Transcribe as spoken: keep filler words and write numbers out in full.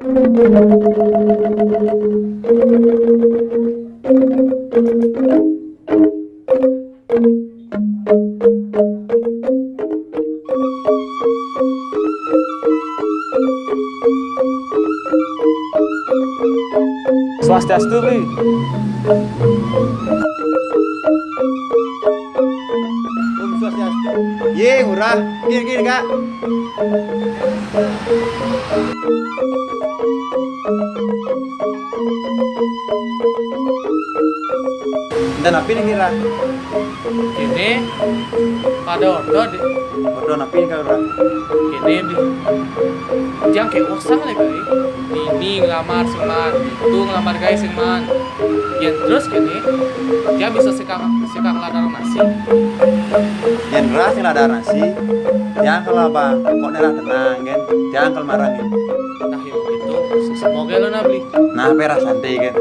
Swastiastu, Bli. Om Swastiastu. Yé, ngurah. Kir, kir, Kak. Enten napi niki, Rah? Kéné, kada order dé. Order napi niki, Rah? Kéné, Bli. Tiang kéweh sang lé gaé. Nini nglamar sing maan, ditu nglamar gaé sing maan. Yén terus kéné, tiang bisa sing kal, sing kal ngladang nasi. Yén Rah sing ngladang nasi, tiang kal abang. Pokokné Rah tenang, gén. Tiang kal marang, gén. Nah, yén kéto, semoga lo, nah, Bli. Nah, pé Rah santai, gén.